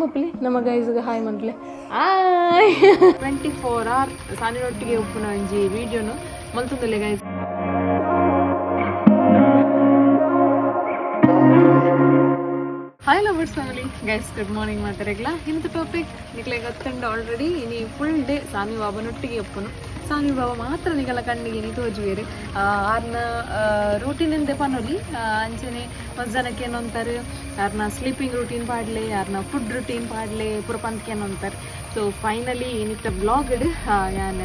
ಮಪ್ಲಿ ನಮ್ಮ ಗೈಸ್ಗೆ ಹಾಯ್ ಮನ್ಪ್ಲೆ. ಆಯ್ 24 ಅವರ್ ಸಾನಿನೊಟ್ಟಿಗೆ ಉಪ್ಪುನ ಒಂಜಿ ವಿಡಿಯೋನು ಮಲ್ತೊಂದುಲ್ಲೆ guys. Hi lovers family, guys, good morning ಮಾತಾಡಗ್ಲ. ಇಂಥ ಟಾಪಿಕ್ ನಿಕ್ಲೆ ಗೊತ್ತುಂಡು ಆಲ್ರೆಡಿ. ಇನಿ ಫುಲ್ ಡೇ ಸಾನಿ ಬಾಬನೊಟ್ಟಿಗೆ ಉಪ್ಪುನು. ಸಾನಿ ಬಾಬಾ ಮಾತ್ರ ನಿಗಲ ಕಣ್ಣಿಗೆ ಇನಿ ತೋಜುವೇರು. ಆರ್ನ ರೂಟೀನ್ ಎಂದೆ ಪನೊಲಿ. ಅಂಚನೆ ಮಸ್ತ್ ಜನಕ್ಕೆ ಏನಂತಾರೆ, ಆರ್ನ ಸ್ಲೀಪಿಂಗ್ ರೂಟೀನ್ ಪಾಡ್ಲೆ, ಆರ್ನ ಫುಡ್ ರೂಟೀನ್ ಪಾಡ್ಲೆ ಪೂರ ಪಂತ್ಕೆ ಅಂತಾರೆ. ಸೊ ಫೈನಲಿ ಇನಿತ್ತ ಬ್ಲಾಗ್ ಯಾನ್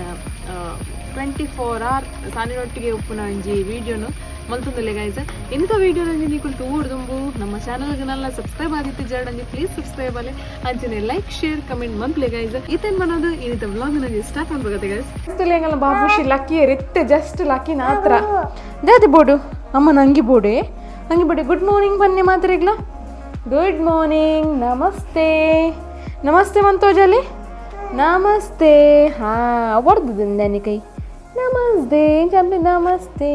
24 ಅವರ್ ಸಾನಿನೊಟ್ಟಿಗೆ ಉಪ್ಪುನ ಒಂಜಿ ವಿಡಿಯೋನು ಮಲ್ತೊಂದುಲ್ಲೆ ಗೈಸ್. ಇಂಥ ವಿಡಿಯೋ ನಂಜಿ ನಿಕುಲು ತೂಡುದುಂಬು ನಮ್ಮ ಚಾನಲ್ಗೆ ನಲ್ಲ ಸಬ್ಸ್ಕ್ರೈಬ್ ಆದಿತ್ತು ಜರಡಂಜಿ ಪ್ಲೀಸ್ ಸಬ್ಸ್ಕ್ರೈಬ್ ಆಲೆ. ಅಂಚನೆ ಲೈಕ್, ಶೇರ್, ಕಮೆಂಟ್ ಮನ್ಪ್ಲೆ ಗೈಸ್. ಇತೇನ್ ಬನ್ನೋದು ಇನ್ನಿತ ವ್ಲಾಗ್ ನಂಜಿ ಸ್ಟಾರ್ಟ್ ಮಾಡ್ಬೇಕಾತೆ ಗೈಸ್. ಎಂಗಲ ಬಾಬುಷಿ ಲಕ್ಕಿ ಇತ್ತೆ ಜಸ್ಟ್ ಲಕ್ಕಿ ನಾತ್ರ ದಾದಿ ಬೋಡು ಅಮ್ಮ ನಂಗಿ ಬೋಡೆ ಅಂಗಿ ಬೋಡೆ. ಗುಡ್ ಮಾರ್ನಿಂಗ್ ಬನ್ನಿ ಮಾತ್ರೆಗ್ಲ. ಗುಡ್ ಮಾರ್ನಿಂಗ್, ನಮಸ್ತೆ, ನಮಸ್ತೆ ಮಂತೋಜಲಿ, ನಮಸ್ತೆ. ಹಾ ಹೊಡ್ದು ಕೈ. ನಮಸ್ತೆ ಚಂಪಿ, ನಮಸ್ತೆ,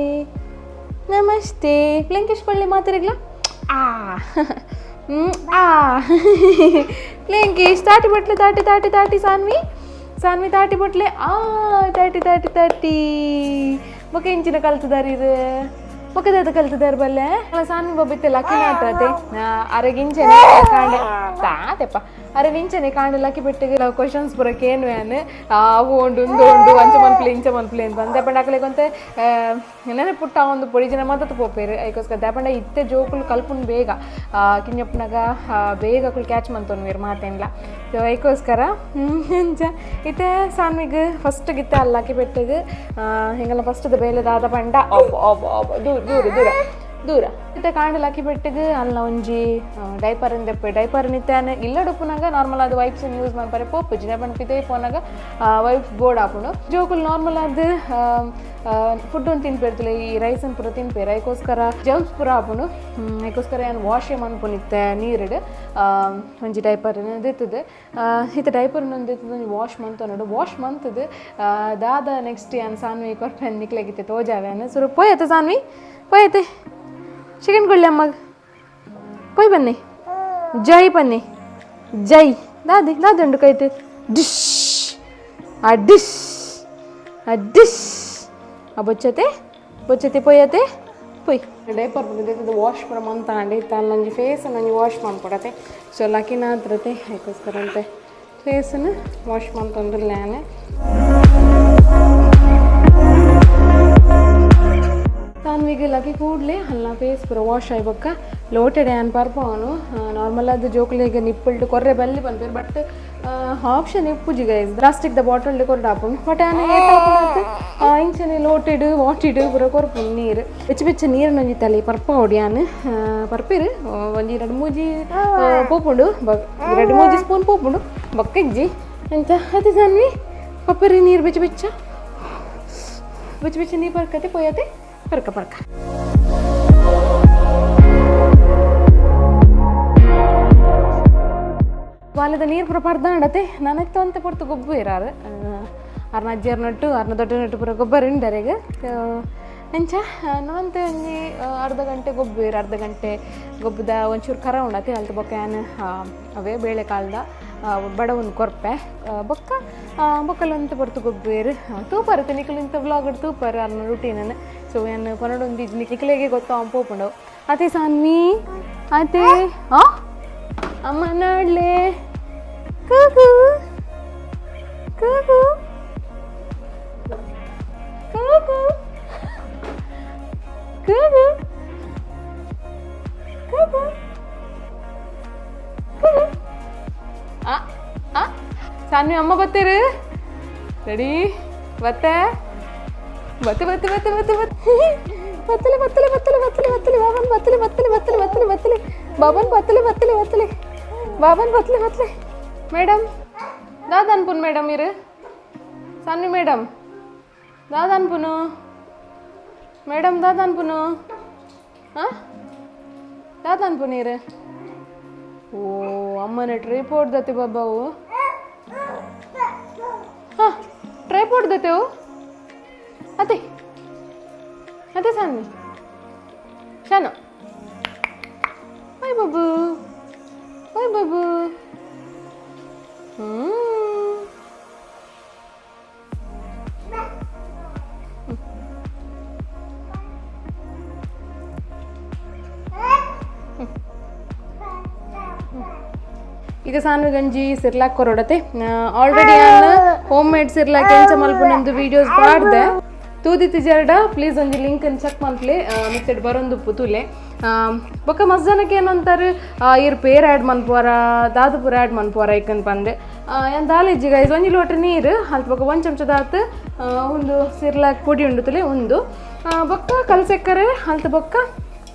ನಮಸ್ತೆ. ಪ್ಲೇಂಕೇಶ್ ಪಳ್ಳಿ ಮಾತಾಡಿಗ್ಲ. ಆ ಆ ಪ್ಲೇಂಕೇಶ್ ತಾಟಿ ಬಟ್ಲೆ, ತಾಟಿ ತಾಟಿ ತಾಟಿ. ಸಾನ್ವಿ, ಸಾನ್ವಿ ತಾಟಿ ಬಟ್ಲೆ. ಆ ತಾಟಿ ತಾಟಿ ತಾಟಿ. ಬೊಕ ಇಂಚಿನ ಕಲ್ತದಾರ ಇರು, ಬೊಕ ಕಲ್ತದಾರ ಬಲ್ಲೆ. ಸಾನ್ವಿ ಬೊಬ್ಬಿತ್ತೆ ಲಕ್ಕಿ ನಾತ್ರತೆ. ಅರೆಗಿಂಚನೆ ಕಾಂಡೆ ತಾತೆಪ್ಪ, ಅರೆ ನಿಂಚನೆ ಕಾಂಡೆ ಲಕ್ಕಿ ಪೆಟ್ಟಿಗೆ ಕ್ವಶನ್ಸ್ ಪೂರ ಕೇನು ಯಾನ್. ಅವು ಉಂಡು, ಉಂದು ಉಂಡು, ಅಂಚ ಮನ್ಪ್ಲೆ, ಇಂಚ ಮನ್ಪ್ಲೆ ಅಂತ ಬಂದೆ. ಪಂಡ ಅಕಲೆಗೊಂತೆ ನೆನಪುಟ್ಟ ಒಂದು ಪೊಡಿ ಜನ ಮಾತತ್ ಪೋಪೇರು. ಐಕೋಸ್ಕರ ದಾಪಂಡ ಇತ್ತೆ ಜೋಕುಲು ಕಲ್ಪುನ್ ಬೇಗ, ಕಿഞ്ഞಪ್ಪನಾಗ ಬೇಗ ಅಕುಲು ಕ್ಯಾಚ್ ಮಂತೊನ್ವೇರು ಮಾತೇನ್ಲ. ಸೊ ಐಕೋಸ್ಕರ ಅಂಚ ಇತ್ತೆ ಸಾನ್ವಿಗ್ ಫಸ್ಟ್ ಗಿತ್ತೆ ಅಲ್ಲಕ್ಕಿ ಪೆಟ್ಟಿಗೆ ಹಿಂಗೆಲ್ಲ ಫಸ್ಟ್ ಬೇಲೆ ದಾದ ಪಂಡ ಆಬ್ ಆಬ್ ಆಬ್ ದೂರ ದೂರ ದೂರ ದೂರ. ಇತ್ತೆ ಕಾಂಡ ಲಕ್ಕಿ ಪೆಟ್ಟಿಗೆ ಅಲ್ಲ ಒಂಜಿ ಡೈಪರ್ ದೆಪ್ಪೆ. ಡೈಪರ್ ನಿತ್ಯಾನೆ ಇಲ್ಲಡುಪ್ಪುನಾಗ ನಾರ್ಮಲ್ ಅದು ವೈಪ್ಸ್ ಯೂಸ್ ಮನ್ಪರೆ ಪೋಪುಜಿ. ದಾಯೆ ಪಿದಯಿ ಪೋನಾಗ ವೈಪ್ಸ್ ಬೋರ್ಡ್ ಆಪುಂಡು. ಜೋಕುಲು ನಾರ್ಮಲ್ ಆದ್ ಫುಡ್ ಒಂದು ತಿನ್ಪೇರ್ತಲೆ, ಈ ರೈಸ್ ಪೂರ ತಿನ್ಪೇರು. ಐಕೋಸ್ಕರ ಜರ್ಮ್ಸ್ ಪೂರ ಆಪುಂಡು. ಐಕೋಸ್ಕರ ಏನು ವಾಶ್ ಮನ್ಪುನಿತ್ತೆ ನೀರುಡು ಒಂಜಿ ಡೈಪರ್ ಇರ್ತದೆ. ಇತ್ತೆ ಡೈಪರ್ ಇರ್ತದೆ, ಒಂಜಿ ವಾಶ್ ಮಂತೊನಡು. ವಾಶ್ ಮಂತದು ದಾದ ನೆಕ್ಸ್ಟ್ ಯಾನ್ ಸಾನ್ವಿ ಕೊರ್ಪೆನ್ ನಿಕ್ಲೆಗಿತ್ತೆ ತೋಜಾವೆ. ಸುರು ಪೋಯತ್ತೆ ಸಾನ್ವಿ, ಪೋಯತ್ತೆ. ಚಿಕನ್ ಕೊಳ್ಳಿ ಅಮ್ಮಗ ಪೋಯ್ ಬನ್ನಿ. ಜೈ ಬನ್ನಿ, ಜೈ. ದಾದಿ ದಾದಿ ಉಂಡು ಕೈತೆ. ಡಿಶ್ ಆ ಡಿಶ್ ಆ ಡಿಶ್ ಆ ಬೊಚ್ಚತೆ ಬೊಚ್ಚತೆ ಪೊಯ್ಯತೆ ಪೊಯ್. ಡೈಪರ್ ಬಂದಿದೆ, ವಾಶ್ ಪೂರ ಮಂತಾಂಡಿ ತನ್ನೊಂಜಿ ಫೇಸ್ ಒಂಜಿ ವಾಶ್ ಮಾಡ್ಕೊಡತೆ. ಸೊ ಲಕಿನ ಹತ್ರತೆ ಅದಕ್ಕೋಸ್ಕರ ಅಂತೆ ಫೇಸನ್ನು ವಾಶ್ ಮಂತೊಂದುಲ್ಲೆ ಯಾನ್. ಸಾನ್ವಿಗೆ ಲಕ್ಕಿ ಕೂಡಲೇ ಅಲ್ಲ ಫೇಸ್ ಪೂರ ವಾಶ್ ಆಯ್ಬೊಕ್ಕ ಲೋಟೆಡ್ ಯಾನ್ ಪರ್ಪವನು. ನಾರ್ಮಲ್ ಅದು ಜೋಕುಲೆಗ್ ನಿಪ್ಪಲ್ಡ್ ಕೊರ್ರೆ ಬಲ್ಲಿ ಪನ್ಪೆರ್, ಬಟ್ ಆಪ್ಷನ್ ಇಪ್ಪುಜಿ ಗೈಸ್. ಪ್ಲಾಸ್ಟಿಕ್ ದ ಬಾಟಲ್ ಕೊರ್ಡು ಆಪುಂಡು, ಬಟ್ ಯಾನ್ ಏತ್ ಆಪುಂಡು ಇಂಚನೆ ಲೋಟೆಡ್ ವಾಟಿಡ್ ಪೂರ ಕೊರ್ಪುಂಡು. ನೀರು ಬೆಚ್ಚ ಬೆಚ್ಚ ನೀರಿನ ಒಂಜಿ ತಲೆ ಪರ್ಪಾವೊಡು. ಯಾನ್ ಪರ್ಪೆರ್ ಒಂಜಿ ರಡ್ಡ್ ಮೂಜಿ ಪೋಪುಂಡು, ರಡ್ಡ್ ಮೂಜಿ ಸ್ಪೂನ್ ಪೋಪುಂಡು, ಬೊಕ್ಕ ಇಜ್ಜಿ ಅಂಚ. ಅತೆ ಸಾನ್ವಿ, ಪಪ್ಪರಿ ನೀರು ಬೆಚ್ಚ ಬೆಚ್ಚ ಬೆಚ್ಚ ಬೆಚ್ಚ ನೀರು ಪರ್ಕತೆ ಪೋಯತೆ. ಪರ್ಕ ಪರ್ಕ. ಬಾಲ್ಯದ ನೀರು ಪೂರ ಪರ್ದಾಂಡತೆ. ನನಗೆ ಅಂತೆ ಪೊರ್ತು ಗೊಬ್ಬು ಇರಾರು. ಅರ್ನ ಅಜ್ಜಿಯರ್ ನಟ್ಟು, ಅರ್ನ ದೊಡ್ಡ ನಟ್ಟು ಪೂರ ಗೊಬ್ಬರ ಉಂಡರೆಗ್. ಅಂಚ ನವಂತೆ ಒಂಜಿ ಅರ್ಧ ಗಂಟೆ ಗೊಬ್ಬು ಇರು. ಅರ್ಧ ಗಂಟೆ ಗೊಬ್ಬದ ಒಂಚೂರು ಕರ ಉಂಡತೆ. ಅಲ್ತ ಬೊಕ್ಕ ಯಾನ್ ಅವೇ ಬೇಳೆಕಾಳ್ದ ಬಡವನ್ ಕೊರ್ಪೆ. ಬೊಕ್ಕ ಬೊಕ್ಕಲಂತ ಪೊರ್ತು ಗೊಬ್ಬೇರು ತೂಪರ್ ನಿಕುಲು ಇಂಥ ವ್ಲಾಗ್ ತೂಪರ್ ಅರ್ನ ರುಟೀನನ್ನು. ಸೊ ಯಾನ್ ಪನೊಡೊಂದು ನಿಕಲೆಗೆ ಗೊತ್ತ ಪೋಪುಂಡು. ಅತೆ ಸಾನ್ವಿ, ಅತೆ ಆ ಅಮ್ಮ ನಾಡ್ಲೆ. ಕೂಗು ಕೂಗು ಕೂಗು ಕೂಗು ಕೂಗು ಕೂಗು. ಆ ಆ ಸಾನ್ವಿ ಅಮ್ಮ ಬತ್ತೀರು ರೆಡಿ ಬತ್ತೆ ಬತ್ತೆ ಬತ್ತೆ ಬತ್ತೆ ಬತ್ತೆ ಬತ್ತೆ ಬತ್ತಲೆ ಬತ್ತಲೆ ಬತ್ತಲೆ ಬತ್ತಲೆ ಬತ್ತಲೆ ಬಾಬನ್ ಬತ್ತಲೆ ಬತ್ತಲೆ ಬತ್ತಲೆ ಬತ್ತಲೆ ಬತ್ತಲೆ ಬಾಬನ್ ಬತ್ತಲೆ ಬತ್ತಲೆ ಬತ್ತಲೆ ಬಾಬನ್ ಬತ್ತಲೆ ಬತ್ತಲೆ. ಮೇಡಮ್ ದಾದ ಅನ್ಪುನ್ ಮೇಡಮ್ ಇರು. ಸಾನ್ವಿ ಮೇಡಮ್ ದಾದ ಅನ್ಪುನು ಮೇಡಮ್, ದಾದ ಅನ್ಪುನು. ಹಾಂ ದಾದ ಅನ್ಪುನು ಇರು. ಓ ಅಮ್ಮನ ಟ್ರೈಪೋಡ್ ದತ್ತೆ ಬಾಬಾವು. ಹಾಂ ಟ್ರೈಪೋಡ್ ದತ್ತೆವು. ಅದೇ ಅದೇ ಸಾನ್ವಿ ಶಾನು. ಬಾಯ್ ಬಾಬು, ಬಾಯ್ ಬಾಬು. ಇದು ಸಾನ್ವಿ ಗಂಜಿ ಸಿರ್ಲಾಕ್ ಕೊರೊಡತೆ. ಆಲ್ರೆಡಿ ಯಾನ್ ಹೋಮ್ ಮೇಡ್ ಸಿರ್ಲಾಕ್ ಎಂಚ ಮಲ್ಪುನಂದು ವೀಡಿಯೋಸ್ ಪಾಡ್ದೆ ತೂದಿತ್ತಿ ಜರಡ ಪ್ಲೀಸ್ ಒಂಜಿ ಲಿಂಕ್ ಅನ್ನು ಚೆಕ್ ಮಲ್ಪಲೆ ಮಿತ್ತಡ್ ಬರೊಂದುಪ್ಪು ತೂಲೆ. ಬೊಕ್ಕ ಮಸ್ತ್ ಜನಕ್ಕೆ ಏನಂತಾರೆ ಇರ್ ಪೇರ್ ಆ್ಯಡ್ ಮನ್ಪುವರ ದಾದ ಪೂರ ಆ್ಯಡ್ ಮನ್ಪುವರ ಐಕನ್ ಪಂದೆ. ಯಾನ್ ದಾಲ ಇಜ್ಜಿ ಗೈಸ್, ಒಂಜಿ ಲೋಟ ನೀರು ಅಲ್ಪ ಬೊಕ್ಕ ಒಂಜಿ ಚಮಚ ದಾತ್ ಒಂದು ಸಿರ್ಲಾಕ್ ಪೊಡಿ ಉಂಡು ತುಲೆ ಒಂದು ಬೊಕ್ಕ ಕಲ್ಸೆಕ್ಕರೆ ಅಲ್ತ ಬೊಕ್ಕ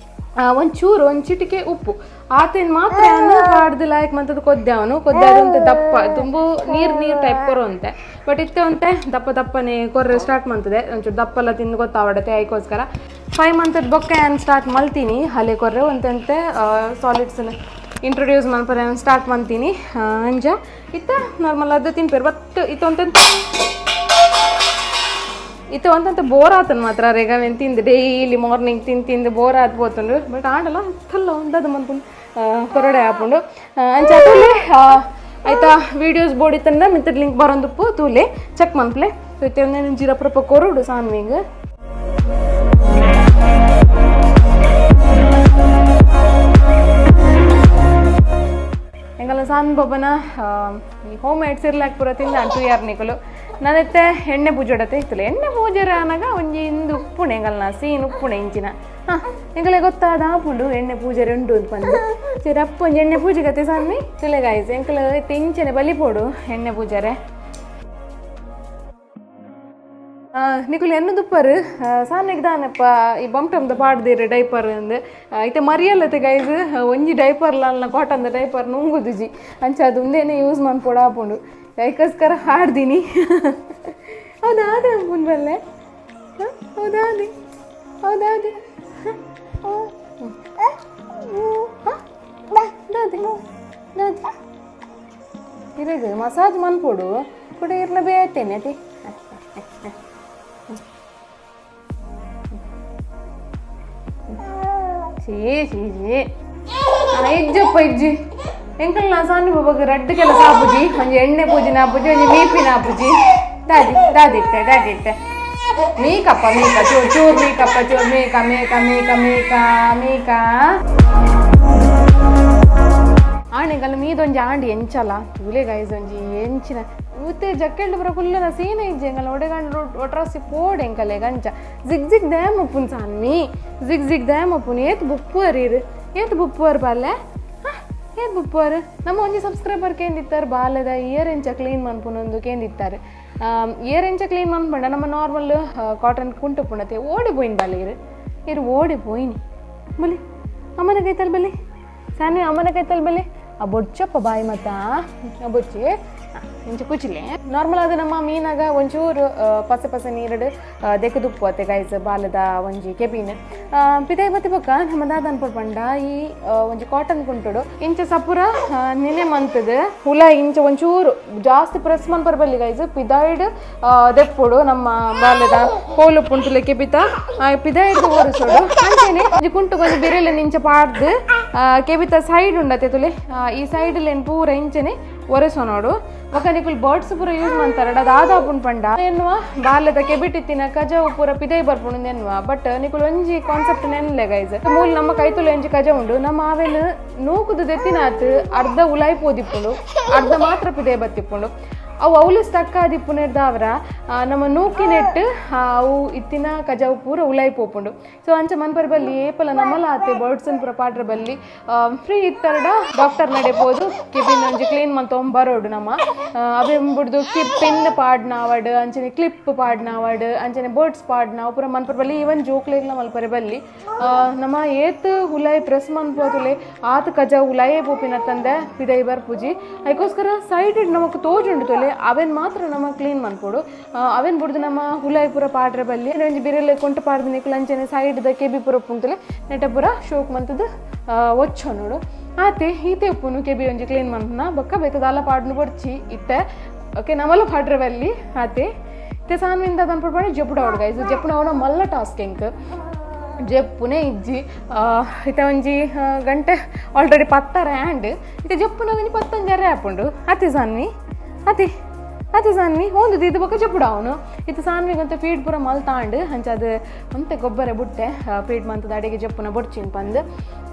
ಒಂಚೂರು ಒಂದು ಚಿಟಿಕೆ ಉಪ್ಪು ಆತೇನ್ ಮಾತ್ರ ಪಾಡ್ದು ಲಾಯಕ್ ಮಂತದ ಕೊದ್ದೆ ಅವನು ಕೊದ್ದೆ ಅದಂತೆ ದಪ್ಪ ತುಂಬ ನೀರು ನೀರು ಟೈಪ್ ಕೊರುವಂತೆ. ಬಟ್ ಇತ್ತೆ ಒಂತೆ ದಪ್ಪ ದಪ್ಪನೆ ಕೊರ್ರೆ ಸ್ಟಾರ್ಟ್ ಮಂತದೆ, ಒಂಚೂರು ದಪ್ಪಲ್ಲ ತಿಂದು ಗೊತ್ತಾವಡತೆ. ಐಕೋಸ್ಕರ 5 ಮಂತದ ಬೊಕ್ಕ ಯಾನ್ ಸ್ಟಾರ್ಟ್ ಮಲ್ತೀನಿ ಹಲೆ ಕೊರ್ರೆ ಒಂತೆಂತೆ ಸಾಲಿಡ್ಸ್ ಇಂಟ್ರೊಡ್ಯೂಸ್ ಮನ್ಪರೆ ಸ್ಟಾರ್ಟ್ ಮಂತೀನಿ. ಅಂಜ ಇತ್ತ ನಾರ್ಮಲ್ ಅದು ತಿನ್ಪೇರು. ಬಟ್ ಇತ್ತ ಒಂತೆಂತ ಇತ್ತ ಒಂತಂತ ಬೋರ್ ಆತನ ಮಾತ್ರ ರೇಗವೇನು ತಿಂದು ಡೈಲಿ ಮಾರ್ನಿಂಗ್ ತಿಂದು ತಿಂದು ಬೋರ್ ಆತ್ ಪೋತುಂಡು. ಬಟ್ ಆಂಡಲ ಇತ್ತಲ್ಲ ಒಂದದು ಮನ್ಪುಂಡು ಕೊರಡೆ ಆಪುಂಡು. ಅಂಚ ತೂಲೆ ಆಯ್ತಾ ವೀಡಿಯೋಸ್ ಬೋಡಿ ತಂದ ಮಿತ್ತದ ಲಿಂಕ್ ಬರೋಂದುಪ್ಪು ತೂಲೆ ಚೆಕ್ ಮನ್ಪ್ಲೆ. ಸೊ ಇತ್ತೆ ಒಂದೇನು ಜೀರಪ್ರಪ ಕೊರಡು ಸಾನ್ವಿಂಗ್. ಎಂಗಲ ಸಾನ್ ಬೊಬ್ಬನ ಈ ಹೋಮ್ ಮೇಡ್ ಸಿರ್ಲಾಕ್ ಪೂರ ತಿಂದ ಅಂಟು ಯಾರು ನಿಕುಲು. ನಾನೆತ್ತೆ ಎಣ್ಣೆ ಪೂಜೊಡತೆ ಇತ್ತಲ್ಲ ಎಣ್ಣೆ ಪೂಜೆ ಅನಾಗ ಒಂಜಿ ಇಂದು ಉಪ್ಪುಣೆ ಎಂಗಲ್ನ ಸೀನ್ ಉಪ್ಪುಣೆ ಇಂಚಿನ ಹಾಂ ಎಂಗಲೆ ಗೊತ್ತಾದ ಆಪುಂಡು ಎಣ್ಣೆ ಪೂಜೆ ಉಂಡು ಅಂತ ಪಂದು. ಸರಿ ಅಪ್ಪ ಒಂಜಿ ಎಣ್ಣೆ ಪೂಜೆ ಕತೆ ಸಾನ್ವಿ ತುಲೆ ಗಾಯ್ಸ್. ಎಂಕಲ್ ಇತ್ತೆ ಇಂಚನೆ ಬಲಿಪೋಡು ಎಣ್ಣೆ ಪೂಜಾರೆ. ನಿಕುಲು ಎನ್ನು ದುಪ್ಪರು ಸಾನ್ವಿಗ್ ದಾನಪ್ಪ ಈ ಬಂಪ್ಟಮ್ದ ಪಾಡ್ದಿರು ಡೈಪರ್ ಅಂದ್ ಇತ್ತೆ ಮರಿಯಲ್ಲತೆ ಗೈಸ್. ಒಂಜಿ ಡೈಪರ್ ಲಾಲ್ನ ಕಾಟನ್ದ ಡೈಪರ್ ನುಂಗುದುಜಿ ಅಂಚ ಅದು ಉಂದೇನೆ ಯೂಸ್ ಮನ್ಪೊಡು ಆಪುಂಡು. ಐಕೋಸ್ಕರ ಹಾಡ್ದೀನಿ. ಹೌದಾ ಅದೇ ಅನ್ಪುನ್ ಬಲ್ಲೆ. ಹೌದಾ ಅದೇ ಹೌದಾ ಅದೇ ದಾದೆ ದಾದೆ ಇರಗ ಮಸಾಜ್ ಮನ್ಪೊಡು ಕೂಡ ಇರ್ನ ಬೇತೇನೆ ಅತಿ. ಛೀ ಛೀ ಛೀ ಇಜ್ಜಪ್ಪ ಇಜ್ಜಿ. ಎಂಕಲ್ ನಾ ಸಣ್ಣ ಬಾಬಾಗ ರಡ್ಡ್ ಕೆಲಸ ಆಪುಜಿ, ಒಂಜಿ ಎಣ್ಣೆ ಪೂಜಿನ ಆಪುಜಿ, ಒಂಜಿ ಮೀಪಿನ ಆಪುಜಿ. ದಾದಿ ದಾದಿತ್ತೆ ದಾದಿತ್ತೆ ಮೇಕಪ್ಪ ಮೇಕ ಚೂರ್ ಚೂರ್ ಮೇಕಪ್ಪ ಚೂರ್ make make make make make ಆಣೆಗಲ್ಲ ಮೀದೊಂಜಿ Andy ಎಂಚಲ ತೂಲೆ ಗೈಸ್. ಒಂಜಿ ಎಂಚಿನ ಊತೆ ಜಕ್ಕೆಲ್ಡ್ ಪೂರ ಕುಲ್ಲುನ ಸೀನ ಇಜ್ಜಿ ಎಂಕಲ್ನ ಒಡೆಗಂಡ್ ಒಟ್ರಾಸಿ ಪೋಡು ಎಂಕಲೆ ಗಂಚ ಜಿಗ್ ಜಿಗ್ ದ್ಯಾಮ್ ಉಪ್ಪುನ್ ಸಾನ್ಮಿ ಜಿಗ್ ಜಿಗ್ ದ್ಯಾಮ್ ಉಪ್ಪುನ್. ಏತ್ ಬುಪ್ಪುವರ್ ಇರು ಏತ್ ಬುಪ್ಪುವರ್ ಬಾಲೆ ಏತ್ ಬುಪ್ಪುವರ್. ನಮ್ಮ ಒಂಜಿ ಸಬ್ಸ್ಕ್ರೈಬರ್ ಕೇಂದಿತ್ತಾರೆ ಬಾಲೆದ ಇಯರ್ ಎಂಚ ಕ್ಲೀನ್ ಮನ್ಪುನೊಂದು ಕೇಂದಿತ್ತಾರೆ. ಇಯರ್ ಎಂಚ ಕ್ಲೀನ್ ಮನ್ಪಂಡ ನಮ್ಮ ನಾರ್ಮಲ್ ಕಾಟನ್ ಕುಂಟು ಪುಣತೆ ಓಡಿ ಪೋಯಿನ್ ಬಾಲೆ ಇರು ಇರು ಓಡಿ ಪೋಯಿನಿ ಬಲಿ ಅಮ್ಮನ ಕೈತಲ್ ಬಲಿ ಸಾನ್ವಿ ಅಮ್ಮನ ಕೈತಲ್ ಬಲಿ ಆ ಬೊಚ್ಚಪ್ಪ ಬಾಯಿ ಮತ್ತ ಆ ಬೊಚ್ಚಿ ಇಂಚ ಕುಚಿಲೆ. ನಾರ್ಮಲ್ ಆದ ನಮ್ಮ ಮೀನಾಗ ಒಂಚೂರು ಪಸೆ ಪಸೆ ನೀರಡು ದೆಕ್ಕದುಪ್ಪು ಅತ್ತೆ ಗೈಸ್ ಬಾಲದ ಒಂಜಿ ಕೆಬಿನ್ ಪಿದಾಯಿ ಬತ್ತಿ ಬೊಕ್ಕ ನಮ್ಮ ದಾದ ಅನ್ಪೊಡು ಪಂಡ ಈ ಒಂಜಿ ಕಾಟನ್ ಕುಂಟುಡು ಇಂಚ ಸಪುರ ನಿನೆ ಮಂತದ ಹುಲ ಇಂಚ ಒಂಚೂರು ಜಾಸ್ತಿ ಪ್ರೆಸ್ ಮನ್ಪರ ಬಲ್ಲಿ ಗೈಸ್. ಪಿದಾಯ್ಡ್ ದೆಪ್ಪೊಡು ನಮ್ಮ ಬಾಲದ ಕೋಲು ಪುಂಟುಲೆ ಕೆಬಿತ ಪಿದಾಯ್ಡ್ ಒರೆಸೋಡು. ಅಂಚೆನೆ ಒಂಜಿ ಕುಂಟು ಒಂಜಿ ಬಿರೆಲೆ ನಿಂಚ ಪಾಡ್ದು ಕೆಬಿತ ಸೈಡ್ ಉಂಡತೆ ತುಲೆ ಈ ಸೈಡ್ ಲೆನ್ ಪೂರ ಇಂಚನೆ ಒರೆಸೊನೋಡು. ಬೊಕ್ಕ ನಿಕುಲು ಬರ್ಡ್ಸ್ ಪೂರ ಯೂಸ್ ಮಂತಾರಡ ದಾದಾಪುಂಡು ಪಂಡ ಎನ್ನುವ ಬಾಲ್ಯದ ಕೆಬಿಟಿತ್ತಿನ ಕಜವು ಪೂರ ಪಿದೈ ಬರ್ಪುಂಡು ಎನ್ನುವ. ಬಟ್ ನಿಕುಲು ಒಂಜಿ ಕಾನ್ಸೆಪ್ಟ್ ನೆನ್ಲೆ ಗೈಸ್, ಮೂಲ ನಮ್ಮ ಕೈತುಲು ಒಂಜಿ ಕಜ ಉಂಡು ನಮ್ಮ ಆವೆನ್ ನೂಕುದು ದೆತ್ತಿನಾತ್ ಅರ್ಧ ಉಲಾಯಿ ಪೋದಿಪ್ಪುಂಡು ಅರ್ಧ ಮಾತ್ರ ಪಿದೈ ಬತ್ತಿಪ್ಪುಂಡು. ಅವು ಅವಲು ಸ್ಟಕ್ ಆದಿಪ್ಪುನೆರ್ದಾವರ ನಮ್ಮ ನೂಕಿನೆಟ್ಟು ಅವು ಇತ್ತಿನ ಕಜವು ಪೂರ ಉಲಾಯಿ ಪೋಪುಂಡು. ಸೊ ಅಂಚ ಮನ್ಪರ ಬಲ್ಲಿ ಏಪಲ ನಮ್ಮಲ ಆತೆ ಬರ್ಡ್ಸ್ ಪೂರ ಪಾಡ್ರ ಬಲ್ಲಿ ಫ್ರೀ ಇತ್ತರಡ ಡಾಕ್ಟರ್ ನಡೆಪೋದು ಕೆಬಿನ್ ಒಂಜಿ ಕ್ಲೀನ್ ಮಂತೊಂಬ ಬರೋಡು ನಮ್ಮ ಅವೇ ಬುಡ್ದು ಪಿನ್ ಪಾಡ್ನಾವಡ್ ಅಂಚನೆ ಕ್ಲಿಪ್ ಪಾಡ್ನಾವಡ್ ಅಂಚನೆ ಬರ್ಡ್ಸ್ ಪಾಡ್ನಾವ್ ಪೂರ ಮನ್ಪರ ಬಲ್ಲಿ. ಈವನ್ ಜೋಕ್ಲೆಗ್ಲ ಮಲ್ಪರೆ ಬಲ್ಲಿ. ನಮ್ಮ ಏತ್ ಉಲಾಯಿ ಪ್ರೆಸ್ ಮನ್ಪೋದುಲೆ ಆತ್ ಕಜ ಉಲಾಯೇ ಪೋಪಿನ ತಂದೆ ಪಿದೈ ಬರ್ಪುಜಿ. ಅದಕ್ಕೋಸ್ಕರ ಸೈಡ್ ನಮಕ್ ತೋಜುಂಡು ತೊಲೆ ಅವೇನ್ ಮಾತ್ರ ನಮ್ಮ ಕ್ಲೀನ್ ಮನ್ಪೊಡು. ಅವೇನ್ ಬುಡ್ದು ನಮ್ಮ ಹುಲಾಯಿ ಪೂರ ಪಾಡ್ರೆ ಬಲ್ಲಿ ಒಂಜಿ ಬಿರೆಲೆ ಕೊಂಟು ಪಾಡ್ದು ನಿಕುಲು ಅಂಚನೆ ಸೈಡ್ ದ ಕೆಬಿ ಪೂರ ಪುಂತಲೆ ನೆಟ ಪೂರ ಶೋಕ್ ಮಂತದ ಒಚ್ಚೊ ನೋಡು ಆತೆ ಈತೆ ಉಪ್ಪುನು ಕೆಬಿ ಒಂಜಿ ಕ್ಲೀನ್ ಮನ್ಪುನ ಬೊಕ್ಕ ಬೇತೆ ದಾಲ ಪಾಡ್ನು ಬೊಡ್ಚಿ ಇತ್ತೆ. ಓಕೆ ನಮಲ ಪಾಡ್ರೆ ಬಲ್ಲಿ ಆತೆ. ಇತ್ತೆ ಸಾನ್ವಿಂದ ಅನ್ಪೊಡು ಜೆಪ್ಪುಡಾವಡು ಗೈಸ್. ಜೆಪ್ಪುಡಾವಡ ಮಲ್ಲ ಟಾಸ್ಕ್ ಎಂಕ್ ಜೆಪ್ಪುನೆ ಇಜ್ಜಿ. ಇತ್ತೆ ಒಂಜಿ ಗಂಟೆ ಆಲ್ರೆಡಿ ಪತ್ತರ ಆ್ಯಂಡ್ ಇತ್ತೆ ಜೆಪ್ಪುನ ಒಂಜಿ ಪತ್ತೊಂಜರೆ ಆಪುಂಡು. ಅತಿ ಸಾನ್ವಿ ಅತಿ ಅತಿ ಸಾನ್ವಿ ಒಂದು ಇದು ಬೊಕ್ಕ ಜೆಪ್ಪುಡಾವನು. ಇತ್ತೆ ಸಾನ್ವಿಗಂತ ಫೀಡ್ ಪೂರ ಮಲ್ತಾಂಡ್ ಅಂಚ ಅದು ಒಂತೆ ಗೊಬ್ಬರ ಬುಟ್ಟೆ ಫೀಡ್ ಮಂತದ ಅಡಿಗೆ ಜೆಪ್ಪುನ ಬೊಡ್ಚಿನ್ ಪಂದ್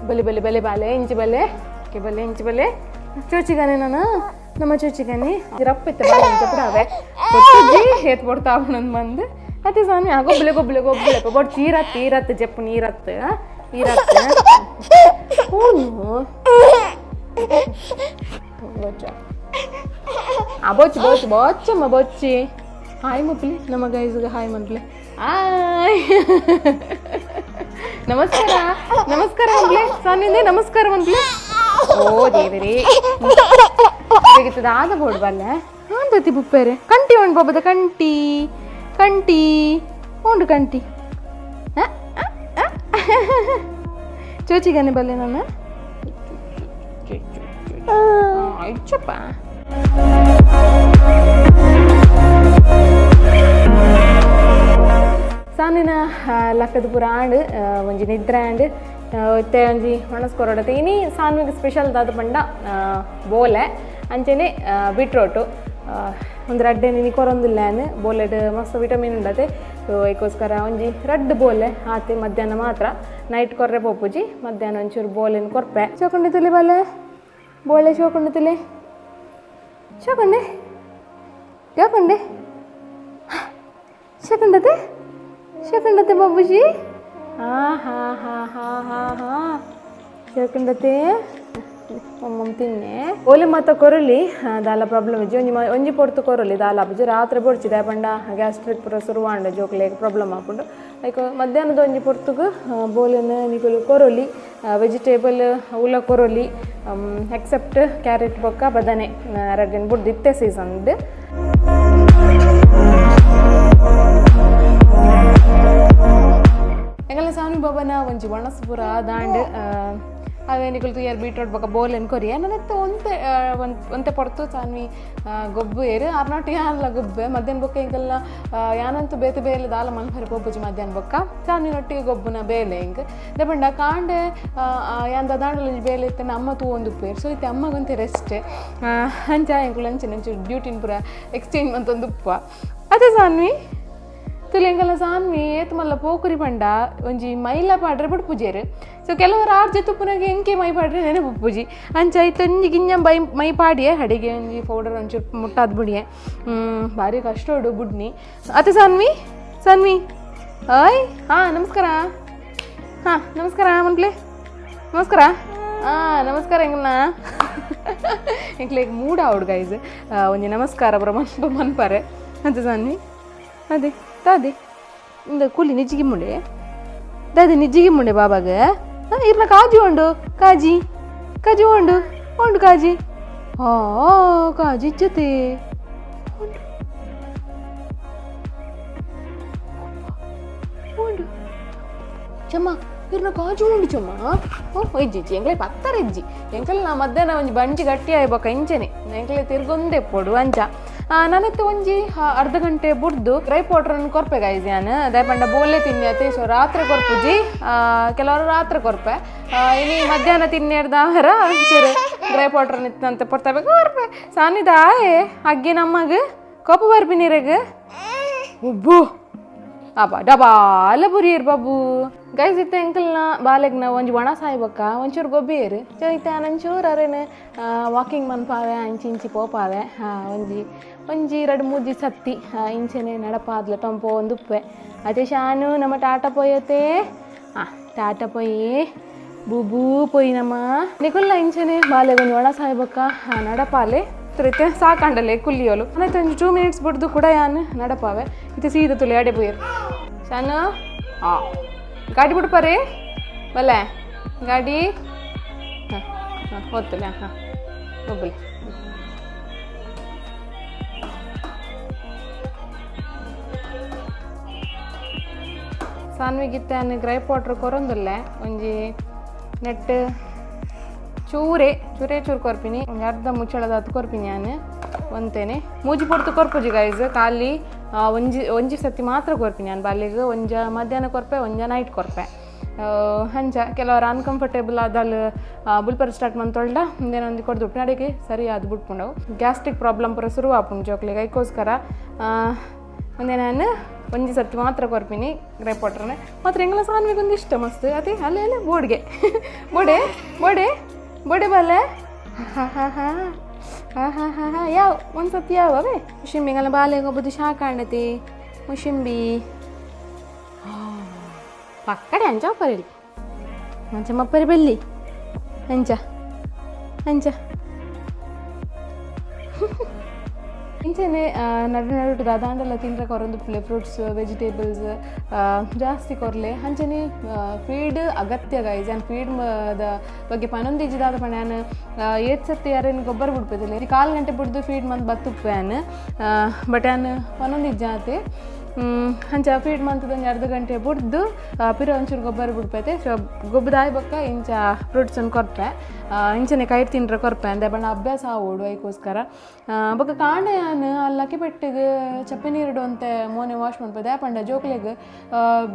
ಬಲಿ ಬಲಿ ಬಲೆ ಬಾಲೆ ಇಂಚಿ ಬಲೆ ಕೆ ಬಲೆ ಇಂಚಿ ಬಲೆ ಚೋಚಿಗಾನೆ ನಾನು ನಮ್ಮ ಚೋಚಿಗಾನೆ ರಪ್ಪಿತ್ತ ಬಾಳೆ ಚಪಡಾವೆ ಗೊತ್ತಿಜ್ಜಿ ಏತ್ ಬೊಡ್ತಾ ಅವನೊಂದು ಬಂದು ಅದೇ ಸಾನ್ವಿ. ಆ ಗೊಬ್ಬಲೆ ಗೊಬ್ಬಲೆ ಗೊಬ್ಬಲೆ ಬೊಡ್ ಚೀರತ್ತು ಈರತ್ತು ಜಪ್ಪು ನೀರತ್ತು ಈರತ್ತು. ಹೂನು ಬೊಚ್ಚ. ಆ ಬೊಚ್ಚು ಬೊಚ್ಚು ಬೊಚ್ಚಮ್ಮ ಬೊಚ್ಚಿ. ಹಾಯ್ ಮಪ್ಲಿ, ನಮ್ಮ ಗೈಸ್ಗೆ ಹಾಯ್ ಮನ್ಪ್ಲೆ. ಹಾಯ್, ನಮಸ್ಕಾರ ನಮಸ್ಕಾರ ಮನ್ಪ್ಲೆ. ಸಾನ್ವಿಂದೆ ನಮಸ್ಕಾರ ಮನ್ಪ್ಲೆ. ಓ ದೇವರೇ, ಆದ ಬೋರ್ಡ್ ಬಲ್ಲೆ ಆಂದತಿ ಬುಪ್ಪೇರೆ. ಕಂಟಿ ಉಂಡು ಬಾಬದ ಕಂಟಿ ಕಂಟಿ ಉಂಡು ಕಂಟಿ. ಚೋಚಿಗಾನೆ ಬಲ್ಲೆ ನಾನು ಇಚ್ಚಪ್ಪ. ಸಾನಿನ ಲಕ್ಕದ ಪೂರ ಆಂಡ್ ಒಂಜಿ ನಿದ್ರೆ ಆಂಡ್ ಇತ್ತೆ ಒಂಜಿ ಒಣಸ್ ಕೊರೊಡತೆ. ಇನಿ ಸಾನ್ವಿಗ್ ಸ್ಪೆಷಲ್ ದಾದ ಪಂಡ ಬೋಲೆ ಅಂಚೆನೆ ಬೀಟ್ರೋಟು. ಒಂದು ರಡ್ಡೆ ನಿನಿ ಕೊರೊಂದಿಲ್ಲ. ಬೋಲೆಡ್ ಮಸ್ತ್ ವಿಟಮಿನ್ ಉಂಡತೆ. ಸೊ ಐಕೋಸ್ಕರ ಒಂಜಿ ರಡ್ಡ್ ಬೋಲೆ ಆತೆ ಮಧ್ಯಾಹ್ನ ಮಾತ್ರ, ನೈಟ್ ಕೊರ್ರೆ ಪೋಪುಜಿ. ಮಧ್ಯಾಹ್ನ ಒಂಚೂರು ಬೋಲೆನ್ ಕೊರ್ಪೆ. ಚೋಕೊಂಡೆ ತುಲಿ ಬಾಲೆ, ಬೋಳೆ ಶೋಕೊಂಡೆ ತುಲಿ, ಶೋಕೊಂಡೆ ಶೋಕೊಂಡೆ ಶೋಕೊಂಡತೆ ಶೋಕೊಂಡತೆ ಬಾಬುಜಿ. ಹಾ ಹಾ ಹಾ ಹಾ ಹಾ ಹಾ ಶೋಕೊಂಡತೆ ಒಮ್ಮೊಮ್ಮೆ ತಿನ್ನೆ. ಓಲೆ ಮಾತ ಕೊರಲಿ, ದಾಲ ಪ್ರಾಬ್ಲಮ್ ಇಜ್ಜಿ. ಒಂಜಿ ಒಂಜಿ ಪೊರ್ತು ಕೊರಲಿ, ದಾಲ ಆಪುಜಿ. ರಾತ್ರೆ ಬೊಡ್ಚಿ, ದಾಯೆ ಪಂಡ ಗ್ಯಾಸ್ಟ್ರಿಕ್ ಪೂರ ಶುರುವಾಂಡ ಜೋಕ್ಲೆಗ್ ಪ್ರಾಬ್ಲಮ್ ಆಪುಂಡು. ಲೈಕ್ ಮಧ್ಯಾಹ್ನದ ಒಂಜಿ ಪೊರ್ತುಗು ಬೋಲೆನ್ ನಿಕುಲು ಕೊರೊಲಿ, ವೆಜಿಟೇಬಲ್ ಉಲ ಕೊರೊಲಿ, ಎಕ್ಸೆಪ್ಟ್ ಕ್ಯಾರೆಟ್ ಬೊಕ್ಕ ಬದನೆ ರಡ್ಡೆನ್ ಬುಡ್ದು ಇತ್ತೆ ಸೀಸನ್ಡ್. ಎಂಕಲ್ನ ಸಾನು ಬಾಬನ ಒಂಜಿ ಒಣಸ್ ಪೂರ ದಾಂಡ್. ಅವೆ ನಿಕುಲು ತೂಯರ್, ಬೀಟ್ರೋಟ್ ಬೊಕ್ಕ ಬೋಲೆನ್ ಕೊರಿಯ. ನನತ್ತೆ ಒಂತೆ ಒಂತೆ ಪೊರ್ತು ಸಾನ್ವಿ ಗೊಬ್ಬು ಏರು ಆರ್ನಾಟ್ ಯಾನ್ಲ ಗೊಬ್ಬೆ ಮಧ್ಯಾಹ್ನ ಬೊಕ್ಕ. ಎಂಕಲ್ನ ಯಾನಂತೂ ಬೇತೆ ಬೇಲೆ ದಾಲ ಮನ್ಪರೆ ಪೋಪುಜಿ. ಮಧ್ಯಾಹ್ನ ಬೊಕ್ಕ ಸಾನ್ವಿನೊಟ್ಟಿಗೆ ಗೊಬ್ಬುನ ಬೇಲೆ ಎಂಕ್. ದಾಯೆ ಕಾಂಡೆ ಯಾನ್ ದಾದಾಂಡಲ ಒಂಜಿ ಬೇಲೆ ಇತ್ತೆ, ಅಮ್ಮ ತೂವೊಂದುಪ್ಪುವೆರ್. ಸೊ ಇತ್ತೆ ಅಮ್ಮಗೊಂತೆ ರೆಸ್ಟ್. ಅಂಚ ಎಂಕುಲು ಅಂಚನೆ ಒಂಚೂರು ಡ್ಯೂಟಿನ್ ಪೂರ ಎಕ್ಸ್ಚೇಂಜ್ ಮಂತೊಂದುಪ್ಪ. ಅದೇ ಸಾನ್ವಿ ತುಲಿ. ಎಂಕಲ್ನ ಸಾನ್ವಿ ಏತ್ ಮಲ್ಲ ಪೋಕುರಿ ಪಂಡ ಒಂಜಿ ಮೈಲ ಪಾಡ್ರೆ ಬುಡ್ಪುಜೆರ್. ಸೊ ಕೆಲವರು ಆರ್ ಜೊತೆ ಉಪ್ಪುನಾಗ ಎಂಕೆ ಮೈ ಪಾಡ್ರೆ ನೆನಪುಪ್ಪುಜಿ. ಅಂಚ ಐತೆ ಒಂಜಿ ಗಿಂಜ ಬೈ ಮೈ ಪಾಡಿಯೆ, ಅಡಿಗೆ ಒಂಜಿ ಪೌಡರ್ ಒಂಚೂರು ಮುಟ್ಟಾದ್ ಬುಡಿಯೆ. ಭಾರಿ ಕಷ್ಟ ಉಡು ಬುಡ್ನಿ. ಅತ್ತೆ ಸಾನ್ವಿ, ಸಾನ್ವಿ ಆಯ್. ಹಾಂ ನಮಸ್ಕಾರ, ಹಾಂ ನಮಸ್ಕಾರ ಮನ್ಪ್ಲೆ, ನಮಸ್ಕಾರ. ಹಾಂ ನಮಸ್ಕಾರ. ಎಂಕಲ್ನ ಎಂಕ್ಲೆಗ್ ಮೂಡ್ ಆವಡ್ ಗೈಸ್. ಒಂಜಿ ನಮಸ್ಕಾರ ಬರ ಮನ್ಪ ಮನ್ಪಾರೆ ಅಂತ. ಸಾನ್ವಿ ಅದೇ ದಾದಿ ಇಂದ ಕೂಲಿ ನಿಜ್ಜಿಗೆ ಮುಂಡೆ ದಾದಿ ನಿಜ್ಜಿಗೆ ಮುಂಡೆ ಬಾಬಾಗ. ಹಾಂ ಇರ್ನ ಕಾಜಿ ಉಂಡು, ಕಾಜಿ ಕಾಜಿ ಉಂಡು ಉಂಡು ಕಾಜಿ. ಹಾ ಕಾಜಿ ಇಜ್ಜತೆ ಉಂಡು ಉಂಡು ಚಮ್ಮ. ಇರ್ನ ಕಾಜು ಉಂಡು ಚಮ್ಮ. ಓ ಇಜ್ಜಿ ಇಜ್ಜಿ, ಎಂಕ್ಲೆ ಪತ್ತರ ಇಜ್ಜಿ. ಎಂಕಲ್ ನಾ ಮಧ್ಯಾಹ್ನ ಒಂಜಿ ಬಂಜಿ ಗಟ್ಟಿ ಆಯ್ಬೊಕ್ಕ ಇಂಚೆನೆ ಎಂಕ್ಲೆ ತಿರ್ಗೊಂದೆ ಪೊಡು. ಅಂಚ ನನತ್ತೆ ಒಂಜಿ ಅರ್ಧ ಗಂಟೆ ಬುಡ್ದು ಡ್ರೈ ಪೌಡ್ರನ್ನು ಕೊರ್ಪೆ ಗೈಸ್ ಯಾನ್. ದಾಯೆ ಪಂಡ ಬೋಲೆ ತಿನ್ನಿ. ಸೊ ರಾತ್ರಿ ಕೊರ್ಪುಜಿ, ಕೆಲವರು ರಾತ್ರಿ ಕೊರ್ಪೆ. ಇನಿ ಮಧ್ಯಾಹ್ನ ತಿನ್ನೇರ್ದಾವರ ಒಂಚೂರು ಡ್ರೈ ಪೌಡ್ರ್ ನಿತ್ತಂತೆ ಪೊರ್ತಬೇಕು ಕೊರ್ಪೆ. ಸಾನಿದಾಯೆ ಅಗ್ಗಿ ನಮ್ಮಗ್ ಕೋಪ ಬರ್ಪಿ ನೀರೆಗ್ ಉಬ್ಬು ಅಬ್ಬ ಡಬಾಲ ಬುರಿಯರ್ ಬಾಬು. ಗೈಸ್ ಇತ್ತೆ ಎಂಕಲ್ನ ಬಾಲೆಗ್ ನಾವು ಒಂಜಿ ಒಣ ಸಾಯ್ಬಕ್ಕ ಒಂಚೂರು ಗೊಬ್ಬಿಯರು. ಸೊ ಇತ್ತೆ ಒಂಚೂರು ಅರೇನು ವಾಕಿಂಗ್ ಮನ್ಪಾವೆ, ಅಂಚಿ ಇಂಚಿ ಪೋಪಾವೆ. ಒಂಜಿ ಒಂಜಿ ರಡ್ಡ್ ಮೂಜಿ ಸತ್ತಿ ಇಂಚೆನೆ ನಡಪಾದ್ಲೆ ಟೊಂಪೋ ಒಂದು ಉಪ್ಪೆ. ಅದೇ ಶಾನು ನಮ್ಮ ಟಾಟಾ ಪೋಯತೆ. ಟಾಟಾ ಪೋಯಿ ಬೂಬೂ ಪೋಯಿ ನಮ್ಮ ನಿಕುಲ್ಲ. ಇಂಚೆನೆ ಬಾಲೆಗ್ ಒಂಜಿ ಒಣ ಸಾಯ್ಬಕ್ಕ ನಡಪಾಲೆ. ಇತ್ತೆ ಸಾಕಂಡಲೆ ಕುಲ್ಲಿಯೋಲು. ಅನ್ನೈತೆ ಒಂಜಿ 2 ಮಿನಿಟ್ಸ್ ಬುಡ್ದು ಕೂಡ ಯಾನ್ ನಡಪಾವೆ. ಇತ್ತೆ ಸೀದ ತುಲೆ ಅಡೆ ಪೋಯರು ಶಾನು. ಗಾಡಿ ಬಿಡ್ಪಾರೆ ಬಲ್ಲೆ ಗಾಡಿ. ಹಾಂ ಹಾಂ ಹೋಗ್ತಲೆ. ಹಾಂ ಹೋಗ್ಲಿ. ಸಾನ್ವಿಗಿತ್ತೆ ಅನ್ನ ಗ್ರೈಪ್ ವಾಟ್ರ್ ಕೊರೊಂದುಲ್ಲೆ. ಒಂಜಿ ನೆಟ್ ಚೂರೆ ಚೂರೇ ಚೂರು ಕೊರ್ಪಿನಿ, ಒಂಜಿ ಅರ್ಧ ಮುಚ್ಚಳದ ಕೊರ್ಪಿನಿ ಯಾನ್ ಒಂತೇನೆ. ಮೂಜಿ ಪೊರ್ತು ಕೊರ್ಪುಜಿ ಗೈಸ್, ಖಾಲಿ ಒಂಜಿ ಒಂಜಿ ಸತಿ ಮಾತ್ರ ಕೊರ್ಪಿನಿ ಯಾನ್ ಬಾಲಿಗ್. ಒಂಜ ಮಧ್ಯಾಹ್ನ ಕೊರ್ಪೆ, ಒಂಜ ನೈಟ್ ಕೊರ್ಪೆ. ಅಂಚ ಕೆಲವರು ಅನ್ಕಂಫರ್ಟೇಬಲ್ ಆದಲ್ ಬುಲ್ಪರ್ ಸ್ಟಾರ್ಟ್ ಮಂತೊಲ್ಡ ಒಂದೇನೊಂದು ಕೊರ್ದು ಅಡಿಗೆ ಸರಿ ಅದು ಬಿಟ್ಕೊಂಡವು. ಗ್ಯಾಸ್ಟ್ರಿಕ್ ಪ್ರಾಬ್ಲಮ್ ಪೂರ ಶುರು ಆಪುಂಡು ಜೋಕ್ಲೆಗ್. ಐಕೋಸ್ಕರ ಒಂದೇ ನಾನು ಒಂಜಿ ಸರ್ತಿ ಮಾತ್ರ ಕೊರ್ಪಿನಿ ಗ್ರೇಪ್ ವಾಟ್ರನ್ನ ಮಾತ್ರ. ಎಂಗ್ಲ ಸಾನ್ವಿಗೆ ಒಂದು ಇಷ್ಟ ಮಸ್ತ್. ಅದೇ ಅಲ್ಲೇ ಅಲ್ಲೇ ಬೋರ್ಡ್ಗೆ ಬೋಡೆ ಬೋಡೆ ಬೋಡೆ ಬಲ್ಲೆ. ಹಾ ಹಾ ಹಾ ಹಾ ಹಾ ಹಾ ಹಾ. ಯಾವ ಒಂದು ಸತಿ ಯಾವ ಅವೇ ಮುಷಿಂಬಿಂಗಲ್ಲ ಬಾಲೆಗೆ ಒಬ್ಬದು ಶಾಖ ಕಾಣತಿ ಮುಷಿಂಬಿ ಪಕ್ಕಡೆ ಅಂಚ ಒಪ್ಪರಿಲ್ಲ ಅಂಚ ಮಪ್ಪರಿ ಬೆಲ್ಲಿ ಅಂಚ ಅಂಚ ಇಂಚನೆ ನಡು ನಡುಟು ದಾದಾಂಡಲ ತಿಂದ್ರೆ ಕೊರೊಂದು ಫ್ರೂಟ್ಸ್ ವೆಜಿಟೇಬಲ್ಸ್ ಜಾಸ್ತಿ ಕೊರ್ಲೆ. ಅಂಚನೆ ಫೀಡ್ ಅಗತ್ಯ ಗೈಸ್. ಯಾನ್ ಫೀಡ್ the ಬಗ್ಗೆ ಪನೊಂದಿಜ್ಜಿ ದಾದ ಪಂಡ ಯಾನ್ ಏತ್ ಸತಿ ಯಾರೇನು ಗೊಬ್ಬರ ಬುಡ್ಪೆದಿಲ್ಲ, ಕಾಲು ಗಂಟೆ ಬುಡ್ದು ಫೀಡ್ ಮಂತ್ ಬತ್ತುಪ್ಪೆ ಯಾನ್. ಬಟ್ ಯಾನ್ ಪನೊಂದಿಜ್ಜಾತೆ. ಅಂಚ ಫೀಡ್ ಮಂತದ ಒಂಜಿ ಅರ್ಧ ಗಂಟೆ ಬುಡ್ದು ಪಿರ ಒಂಚೂರು ಗೊಬ್ಬರ ಬುಡ್ಪೈತೆ. ಸೊ ಗೊಬ್ಬದಾಯ್ ಬೊಕ್ಕ ಇಂಚ ಫ್ರೂಟ್ಸನ್ನು ಕೊರ್ಪೆ, ಇಂಚನೆ ಕೈಟ್ ತಿಂಡ್ರೆ ಕೊರ್ಪೆ ಅಂದೆ ಬಣ್ಣ ಅಭ್ಯಾಸ ಆವೋಡು ಐಕೋಸ್ಕರ. ಬೊಕ್ಕ ಕಾಂಡೆ ಯಾನ್ ಅಲ್ಲಕ್ಕೆ ಪೆಟ್ಟಿಗೆ ಚಪ್ಪೆ ನೀರುಡು ಅಂತೆ ಮೋನೆ ವಾಶ್ ಮನ್ಪೆ. ದಾಯೆ ಜೋಕ್ಲೆಗ್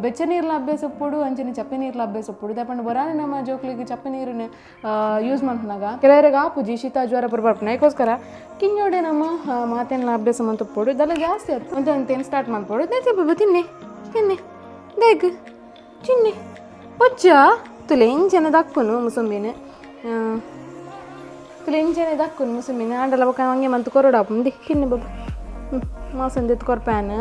ಬೆಚ್ಚ ನೀರ್ಲ ಅಭ್ಯಾಸ ಉಪ್ಪುಡು, ಅಂಚನೆ ಚಪ್ಪೆ ನೀರ್ಲ ಅಭ್ಯಾಸ ಉಪ್ಪುಡು. ದಾಯೆ ಪಂಡ ಬೊರಾನೆ ನಮ್ಮ ಜೋಕ್ಲೆಗ್ ಚಪ್ಪೆ ನೀರನ್ನು ಯೂಸ್ ಮನ್ಪುನಾಗ ಕೆಲವರಿಗೆ ಆಪುಜಿ, ಶೀತ ಜ್ವರ ಪೂರ ಬರ್ಪುನ. ಐಕೋಸ್ಕರ ಕಿಂಜೋಡೆ ನಮ್ಮ ಮಾತೆಲ್ಲ ಅಭ್ಯಾಸ ಮಂತ್ ಉಪ್ಪುಡು. ಇದೆಲ್ಲ ಜಾಸ್ತಿ ಆಯ್ತು ಅಂತ ಅಂತೇನು ಸ್ಟಾರ್ಟ್ ಮನ್ಪೊಡು. ಬಾಬಾ ತಿನ್ನೆ ತಿನ್ನೆ ದೇಗ್ ಚಿನ್ನೆ ಪೊಚ್ಚ ತುಲೆ ಇಂಚನೆ ದಕ್ಕುನು ಮುಸುಂಬಿನ ತುಲೆ ಇಂಚನೆ ದಕ್ಕುನು ಮುಸುಂಬಿನ ಆಂಡಲ ಬೊಕ್ಕ ಹಂಗೆ ಮಂತು ಕೊರೊಡಾಪುಂದಿ ಕಿನ್ನೆ ಬಾಬಾ. ಮಾಸಂದಿತ್ತು ಕೊರ್ಪ್ಯಾನ್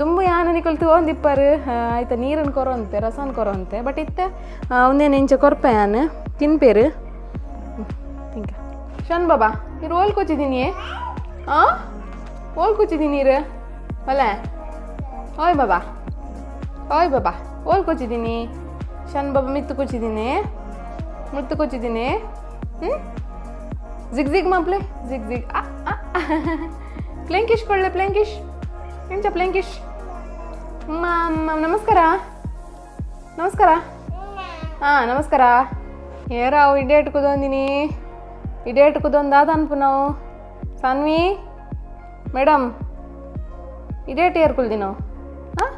ದುಂಬು ಯಾನ ನಿಕುಲು ತೂವೊಂದಿಪ್ಪರು ಆಯ್ತ ನೀರನ್ನು ಕೊರೊಂತೆ ರಸನ್ ಕೊರೊಂತೆ. ಬಟ್ ಇತ್ತೆ ಒಂದೇನು ಇಂಚ ಕೊರ್ಪೆ ಯಾನ್ ತಿನ್ಪೇರು ತಿಂಕ. ಶನ್ ಬಾಬಾ ಇರು ಓಲ್ ಕೂಚಿದ್ದೀನಿ? ಆ ಓಲ್ ಕೂಚಿದ್ದೀನಿ ಇರು ಒಲೆ. ಓಯ್ ಬಾಬಾ ಓಯ್ ಬಾಬಾ ಓಲ್ ಕೂಚಿದ್ದೀನಿ? ಶನ್ ಬಾಬಾ ಮಿತ್ತು ಕೂಚಿದ್ದೀನಿ, ಮುತ್ತು ಕೂಚಿದ್ದೀನಿ. ಹ್ಞೂ ಜಿಗ್ ಜಿಗ್ ಮಾಪ್ಲೆ ಜಿಗ್ ಜಿಗ್. ಆ ಪ್ಲೇಂಕಿಶ್ ಕೊಳ್ಳೆ ಪ್ಲೇಂಕಿಶ್ ಎಂಚ ಪ್ಲೇಂಕಿಶ್. ನಮಸ್ಕಾರ ನಮಸ್ಕಾರ. ಹಾಂ ನಮಸ್ಕಾರ. ಏರಾವು ಇಡೇಟ್ ಕುದೊಂದಿನಿ, ಇಡೇಟ್ ಕುದೊಂದಾದ ಅನ್ಪು ನಾವು. ಸಾನ್ವಿ ಮೇಡಮ್ ಇಡೇಟ್ ಏರ್ ಕುಲ್ದಿ ನಾವು. ಹಾಂ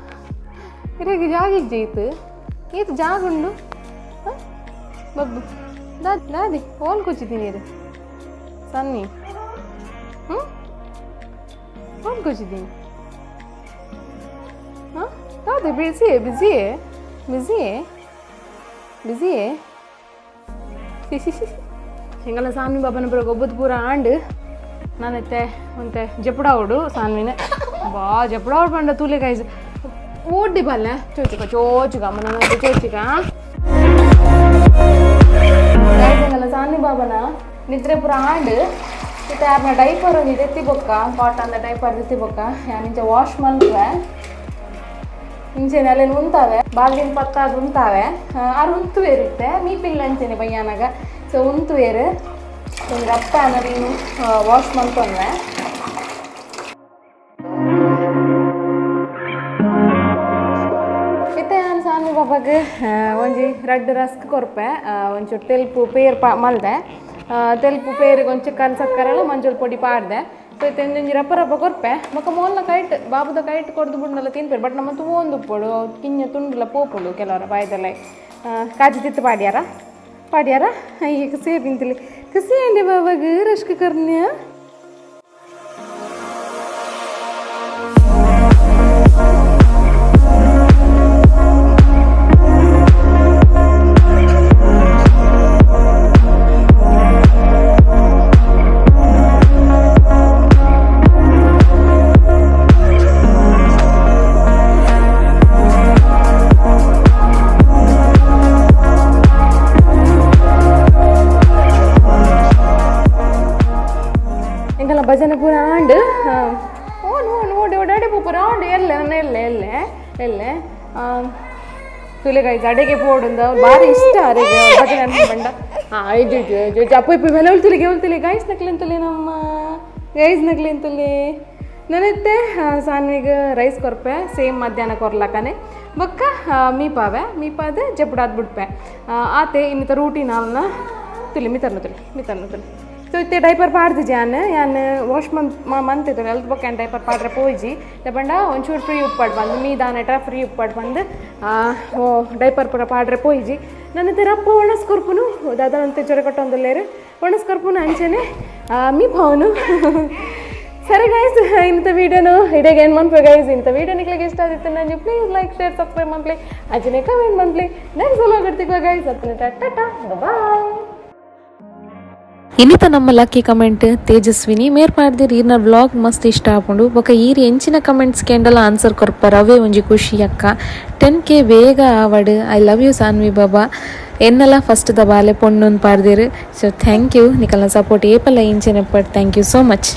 ಇರೇಗ ಜಾಗಿಗ್ ಜೈತು ಈತ ಜಾಗ ಉಂಡು. ಹಾಂ ಬಬ್ಬು ದಾದಿ ದಾದಿ ಓಲ್ ಕೂಚಿದ್ದೀನಿ ಇರು ಸನ್ನಿ. ಹ್ಞೂ ಓಲ್ ಕೂಚಿದ್ದೀನಿ. ಹಾಂ ದಾದೆ ಬಿಸಿ ಬಿಸಿ ಬಿಸಿ ಬಿಸಿ ಎಂಗಲ ಸಾನ್ವಿ ಬಾಬನ ಪೂರ ಗೊಬ್ಬದ ಪೂರ ಆಂಡ್ ನಾನೆತ್ತೆ ಒಂತೆ ಜಪುಡಾವುಡು ಸಾನ್ವಿನ ಬಾ ಜಪುಡಾವುಡು ಪಂಡ ತೂಲೆ ಗೈಸ್ ಓಡ್ಡಿ ಬಲ್ಲೆ ಚೋಚಿಕ ಚೋಚಿಕ ಅಮ್ಮನ ಚೋಚಿಕ ಗೈಸ್. ಎಂಗಲ ಸಾನ್ವಿ ಬಾಬನ ನಿದ್ರೆ ಪೂರ ಆಂಡ್ ಇತ್ತೆ ಆರ್ನ ಡೈಪರ್ ಒಂಜಿ ದೆತ್ತಿ ಬೊಕ್ಕ ಕಾಟನ್ ಡೈಪರ್ ದೆತ್ತಿ ಬೊಕ್ಕ ಯಾನ್ ಇಂಚ ವಾಶ್ ಮಲ್ಪುವೆ. ಇಂಚೆನೆ ಅಲ್ಲೇನು ಉಂತಾವೆ ಬಾಲ್ದಿನ ಪತ್ತಾದ್ ಉಂತಾವೆ. ಆರು ಉಂತುವೇರು ಇತ್ತೆ ಮೀಪಿಲ್ಲ ಅಂಚೆನೆ ಬಯ್ಯಾನಾಗ. ಸೊ ಉಂತುವೇರು ಒಂಜಿ ರಪ್ಪ ನೀನು ವಾಶ್ ಮಲ್ಪೊನ್ವೆ. ಇತ್ತೆ ಯಾನ್ ಸಾನ್ವಿ ಬಾಬಾಗ್ ಒಂಜಿ ರಡ್ಡ್ ರಸ್ಕ್ ಕೊರ್ಪೆ. ಒಂಚೂರು ತೆಲ್ಪು ಪೇರ್ ಪಾ ಮಲ್ದೆ, ತೆಲ್ಪು ಪೇರಿಗೆ ಒಂಚೂರು ಕಲ್ ಸಕ್ಕರೆಲ್ಲ ಮಂಜಲ್ ಪೊಡಿ ಪಾಡ್ದೆ. ಸೊ ಇತ್ತೆ ಒಂಜಿ ರಪ್ಪ ರಪ್ಪ ಕೊರ್ಪೆ. ಬೊಕ್ಕ ಮೋಲ್ನ ಕೈಟ್ ಬಾಬುದ ಕೈಟ್ ಕೊರ್ದು ಬುಡ್ನಲ್ಲ ತಿನ್ಪೇರು. ಬಟ್ ನಮ್ಮ ತೂವೊಂದು ಉಪ್ಪೊಡು ಕಿಂಜ ತುಂಡುಲ ಪೋಪುಂಡು ಕೆಲವರ ಬಾಯ್ದಲ್ಲ. ಕಾಜಿ ತಿತ್ತು ಪಾಡ್ಯಾರ ಪಾಡ್ಯಾರ. ಅಯ್ಯ ಖುಷಿ ತಿಂತಲಿ ಖುಷಿ ಅಂಡಿ ಬಾಬಾಗ ರಶ್ಕ ಕರ್ನ್ಯ. ಎಂಕಲ್ನ ಭಜನೆ ಪೂರ ಆಂಡ್ ಓಡ್ ಓಡ್ ಓಡಿ ಓಡಾಡಿ ಪೂಪುರ ಆಂಡ್ ಎಲ್ಲೆ ನನ್ನ ಎಲ್ಲೆ ಎಲ್ಲೆ ಎಲ್ಲೆ ತುಲೆ ಗೈಸ್ ಅಡೆಗೆ ಪೋಡುಂದ ಭಾರಿ ಇಷ್ಟ ಅರೆಗೆ ಭಜನೆ ಅನ್ಕೊಂಡ. ಹಾಂ ಅಯ್ಯೋ ಅಯ್ಯೋ ಅಪ್ಪ ಇಪ್ಪ ಮೇಲೆ ತುಲಿಗೆ ತುಲೆ ಗೈಸ್ ನಕ್ಲೆಂತಲೆ ನಮ್ಮ ಗೈಸ್ ನಕ್ಲೆಂತಲೆ. ನಾನಿತ್ತೆ ಸಾನ್ವಿಗೆ ರೈಸ್ ಕೊರ್ಪೆ ಸೇಮ್ ಮಧ್ಯಾಹ್ನ ಕೊರ್ಲಕ್ಕನೆ. ಬೊಕ್ಕ ಮೀಪಾವೆ ಮೀಪಾದೆ ಜಪುಡಾದ್ ಬಿಡ್ಪೆ ಆತೆ ಇನ್ನಿತ ರೂಟೀನ್ ಅಲ್ನ. ತುಲಿ ಮಿತರ್ನ ತುಲಿ ಮಿತರ್ನ ತುಲಿ. ಸೊ ಇತ್ತೆ ಡೈಪರ್ ಪಾಡ್ದಿಜಿ ಯಾನ್ ಯಾನ್ ವಾಶ್ ಮಂತ್ ಮಂತ್ ಅಲ್ತ್ ಬೊಕ್ಕ ಯಾನ್ ಡೈಪರ್ ಪಾಡ್ರೆ ಪೋಯಿಜಿ. ಪಂಡ ಒಂಚೂರು ಫ್ರೀ ಉಪ್ಪಾಡ್ ಬಂದು ಮೀ ದಾನೆಟ ಫ್ರೀ ಉಪ್ಪಾಡ್ ಬಂದು ಡೈಪರ್ ಪೂರ ಪಾಡ್ರೆ ಪೋಯಿಜಿ. ನನ್ನ ರಪ್ಪ ಒಣಸ್ ಕೊರ್ಪುನು ದಾದ ಚೊರೆ ಕಟ್ಟೊಂದುಲ್ಲೇರು ಒಣಸ್ ಕೊರ್ಪುನು ಅಂಚೆನೆ ಮೀ ಭಾವನು. ಸರಿ ಗೈಸ್, ಇಂಥ ವೀಡಿಯೋನು ಇಡೀ ಏನು ಮನ್ಪೆ ಗೈಸ್. ಇಂಥ ವೀಡಿಯೋ ನಿಕ್ಲಿಗೆ ಇಷ್ಟ ಆಗಿತ್ತು ನಂಜು please like share subscribe ಮನ್ಪ್ಲಿ ಅಂಚನೆ ಕಮೆಂಟ್ ಮನ್ಪ್ಲಿ. Next vlog guys. ಅತ್ತನ ಟಾಟಾ ಬಾಯ್. ಇನ್ನಿತ ನಮ್ಮ ಲಕ್ಕಿ ಕಮೆಂಟ್ ತೇಜಸ್ವಿನಿ ಮೇರ್ ಪಾಡ್ದಿರ್, ಈರ್ನ ವ್ಲಾಗ್ ಮಸ್ತ್ ಇಷ್ಟ ಆಪುಂಡು ಬೊಕ ಈರ್ ಎಂಚಿನ ಕಮೆಂಟ್ಸ್ ಕೇಂಡಲ ಆನ್ಸರ್ ಕೊರ್ಪರ್, ಅವೇ ಒಂಜಿ ಖುಷಿ ಅಕ್ಕ. 10K ಬೇಗ ಆವಡ್. I love you Saanvi Baba. ಎನ್ನಲ ಫಸ್ಟ್ the ಬಾಲೆ ಪೊಣ್ಣುನ್ ಪಾಡ್ದಿರ್. ಸೊ thank you, ನಿಕಲ್ನ ಸಪೋರ್ಟ್ ಏಪಲ್ಲ ಇಂಚಿನ. Thank you so much.